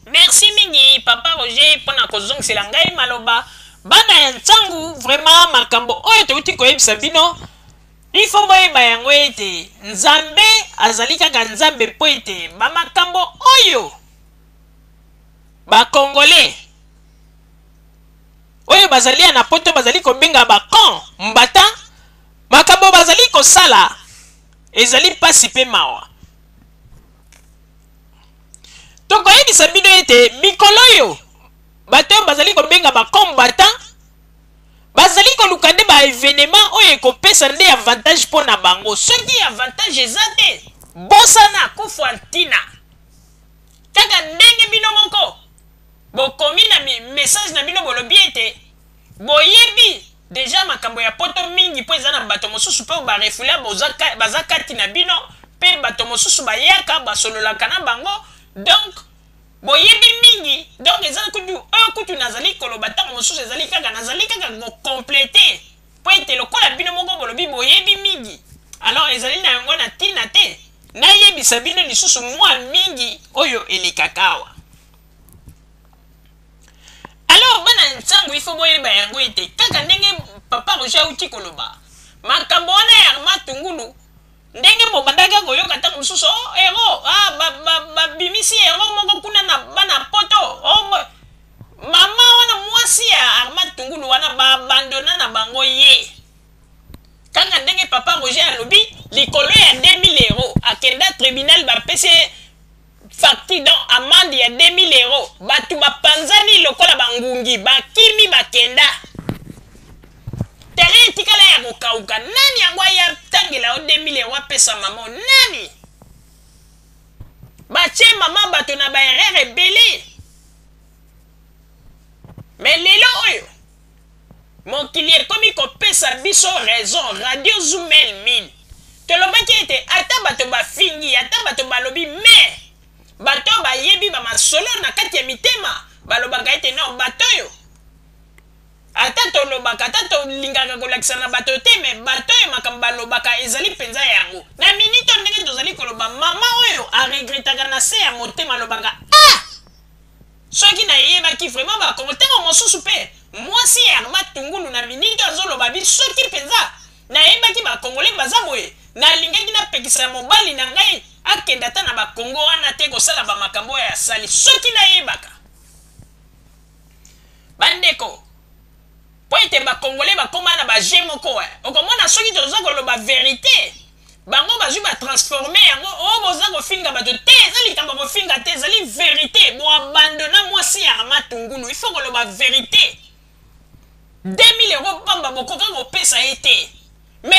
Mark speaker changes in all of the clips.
Speaker 1: Merci mingi papa Roger mpo na kozongisela ngai maloba. Bana ya Nsangu, vraiment makambo oyo touti koyebisa bino, il faut boyeba yango ete Nzambe azali kaka Nzambe mpo ete ba makambo oyo ba Congolais oyo bazali ya na poto bazali kobenga ba con mbata, makambo bazali kosala ezali mpasi mpe mawa. Tokoyebisa bino ete mikolo oyo bato oyo bazali kobenga ba combattant bazali koluka nde ba evenement oyo ekopesa nde avantage mpo na bango. Soki avantage eza te, bosana kufa ntina. Kaka ndenge bino moko bokomi na message na bino, bolobi ete boyebi deja makambo ya poto mingi mpo eza na bato mosusu mpe barefula baza kati na bino, mpe bato mosusu bayaka basololaka na bango, donc boyebi mingi. Donc eza kutu oyo kutu nazali koloba ntango mosusu ezali kaka nazali kaka kokomplete mpo ete lokola bino moko bolobi boyebi mingi, alors ezali na yango na ntina te nayebisa bino lisusu mwa mingi oyo elekaka awa. Alors bana Nsango, il faut boyeba yango ete kaka ndenge papa Roger auti koloba makambo wana ya Armand Tungulu, ndenge bobandaki koyoka ntango mosusu, oh hero, ah, babimisi ba, ba hero moko kuna na bana poto, oh, mama wana mwasi ya Armand Tungulu wana baabandona na bango ye. Kaka ndenge papa Roger alobi, likolo ya 2000 euro akenda tribunal, bapesi ye facture, donc amende ya 2000 euro. Bato bapanzani lokola bangungi, bakimi bakenda, terrain etikala ya kokauka. Nani yango aya tangela yo 2000 euro apesa mama nani? Batie mama bato na baerreur ebele. Me lelo oyo mokili ekomi kopesa biso raison. Radio Zumel 1000 tolobaki ete ata bato bafingi, ata bato balobi, me bato bayebi bamasolo na kati ya mitema balobaka ete non, bato oyo ata tolobaka, ata tolingaka kolakisa na bato te, me bato oyo makambo balobaka ezali mpenza yango. Na minito ndenge tozali koloba, mama oyo aregretaka na se ya motema, alobaka: ah, soki nayebaki vraiment bakongo. Ntango mosusu mpe mwasi ya Armand Tungulu na minito azoloba bi: soki mpenza nayebaki bakongole baza boye, nalingaki napekisa mobali na ngai akende ata na bakongo wana te kosala bamakambo oyo asali. Soki nayebaka. Bandeko, mpo ete bakongole bakóma na baje moko, okomona soki toza koloba verité, bango bazwi batransforme yango: oyo boza kofinga bato te. Eza likambo kofinga te, ezali verité. Boabandona mwasi ya Armand Tungulu, il faut koloba verité. 2000 euro pamba bokoka kopesa ye te. Me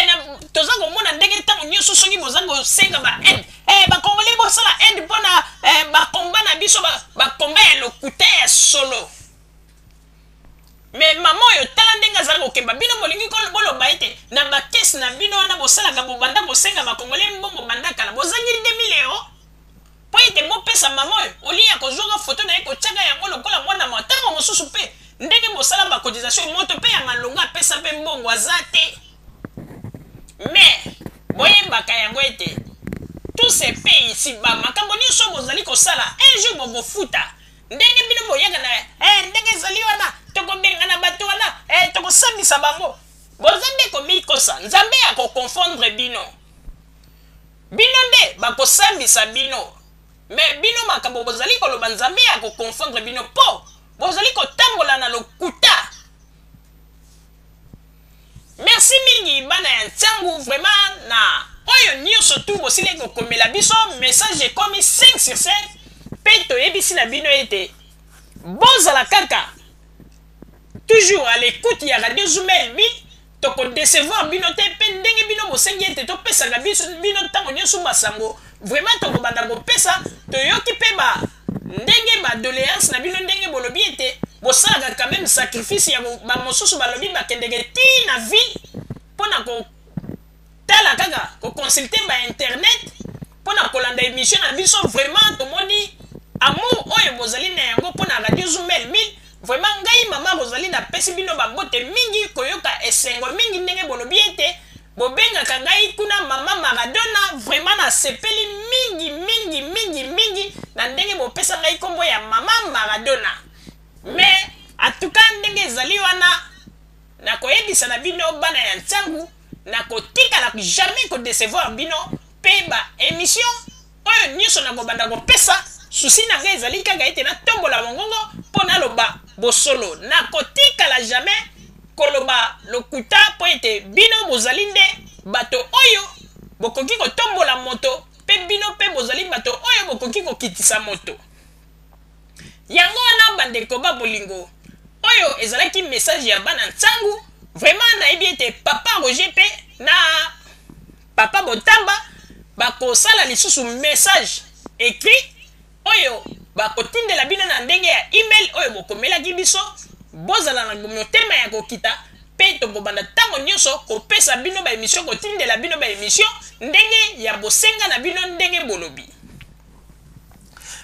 Speaker 1: toza komona ndenge ntango nyonso soki boza kosenga baaide, bakongole bosala aide mpona bakomba na biso, bakomba ya lokuta ya solo. Me mama oyo, tala ndenge azala kokemba. Bino bolingi boloba ete na bakese na bino wana bosalaka, bobanda kosenga bakongole mbongo banda kala, bozangi 2000 euro mpo ete bopesa mama oyo, olie ya kozwaka foto na ye kotiaka yango lokola mwana mwa. Ntango mosusu mpe ndenge bosala bacotisation, moto mpe ya malonga apesa mpe mbongo aza te. Me boyebaka yango ete tout se paye ici ba makambo nyonso bozali kosala, un jour bokofuta. Ndenge bino boyaka na ndenge ezali wana, tokobengana bato wana, tokosambisa bango, boza nde komikosa. Nzambe akokonfondre bino, bino nde bakosambisa bino. Me bino makambo bozali koloba, Nzambe akokonfondre bino mpo bozali kotambola na lokuta. Merci mingi bana ya Ntiangu, vraiment na oyo nyonso tu bosili kokomela biso, message ekomi 5 sur 5. Mpe toyebisi na bino ete bozala kaka toujours à l'écoute ya Radio Zumel 1000, tokodecevoir bino te. Mpe ndenge bino bosengi ete topesaka biso bino ntango nyonso basango, vraiment tokobanda kopesa. Toyoki mpe ba ndenge badoléance na bino, ndenge bolobi ete bosalaka quand même sacrifice ya bamosusu, balobi bakendeke ti na ville mpona kotala kaka koconsulte bainternet mpona kolanda émission na biso. Vraiment tomoni amour oyo bozali na yango mpona Radio Zumel 1000. Vraiment ngai mama Rosalie napesi bino bambote mingi, koyoka esengo mingi ndenge bolobi ete bobengaka ngai kuna mama Maradona. Vraiment nasepeli mingi mingi. mingi mingi mingi na ndenge bopesa ngai nkombo ya mama Maradona. Mais atuka ndenge ezali wana, nakoyebisa na bino bana ya Ntangu, nakotikala jamais kodecevoir bino. Mpe ba émission oyo nyonso nakobanda kopesa, souci na ngai ezali kaka ete natombola mongongo mpo naloba bosolo. Nakotikala jamais koloba lokuta, mpo ete bino bozali nde bato oyo bokoki kotombola moto, mpe bino mpe bozali bato oyo bokoki kokitisa moto. Yango wana, bandeko ba bolingo, oyo ezalaki message ya bana Ntangu. Vraiment, nayebi ete papa Roger mpe na papa Botamba bakosala lisusu message écrit oyo bakotindela bino na ndenge ya email oyo bokomelaki biso. Bozala na motema ya kokita, mpe tokobanda ntango nyonso kopesa bino baémission, kotindela bino baémission ndenge ya bosenga na bino, ndenge bolobi.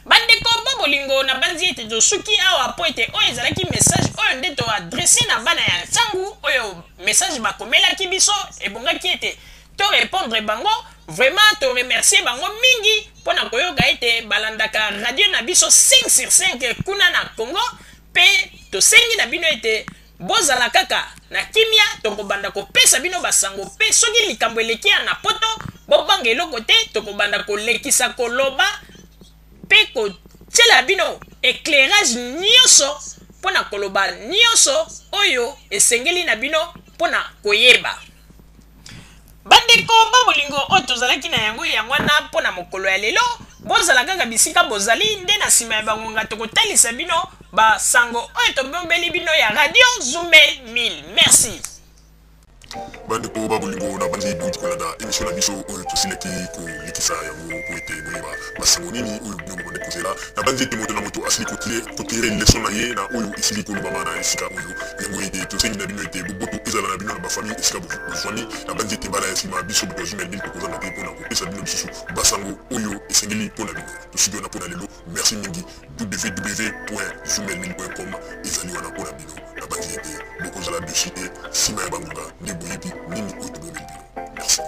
Speaker 1: Bandeko ba bolingo, na banzi ete tosuki awa, mpo ete oyo ezalaki message oyo nde toadresser na bana ya Ntangu. Oyo message bakomelaki biso, ebongaki ete torépondre bango. Vraiment, toremercier bango mingi mpo na koyoka ete balandaka radio na biso 5 sur 5 kuna na Congo. Mpe tosengi na bino ete bozala kaka na kimia, tokobanda kopesa bino basango. Mpe soki likambo eleki ya na Poto, bobanga eloko te, tokobanda kolekisa, koloba mpe kotiela bino éclairage nyonso mpo na koloba nyonso oyo esengeli na bino mpo na koyeba. Bandeko ba bolingo, oyo tozalaki na yango yango wana mpo na mokolo ya lelo. Bozala kaka bisika bozali, nde na nsima ya bangonga tokotalisa bino basango oyo tobombeli bino ya radio Zumel 1000. Merci.
Speaker 2: Bandeko ba bolingo, na banzi bouti kolanda émission na biso oyo tosilaki kolekisa yango po ete boyeba basango nini oyo bino bobandi kozela. Na banzi ete moto na moto asili kotirer leçon na ye na oyo esili kolobama na esika oyo. Yango ete tosengi na bino ete boboto ezala na bino na bafamille esika bozwami. Na banzi ete mbala ya nsima, biso bato ya Zumel 1000 tokozanga te mpona kopesa bino lisusu basango oyo esengeli mpo na bino. Tosuki wana mpo na lelo. Merci mingi. www.zumel1000.com ezali wana mpo na bino. Na banzi ete bokozala déçus te nsima ya bangonga nde boyebi nini oyo tobomeli bino. Merci.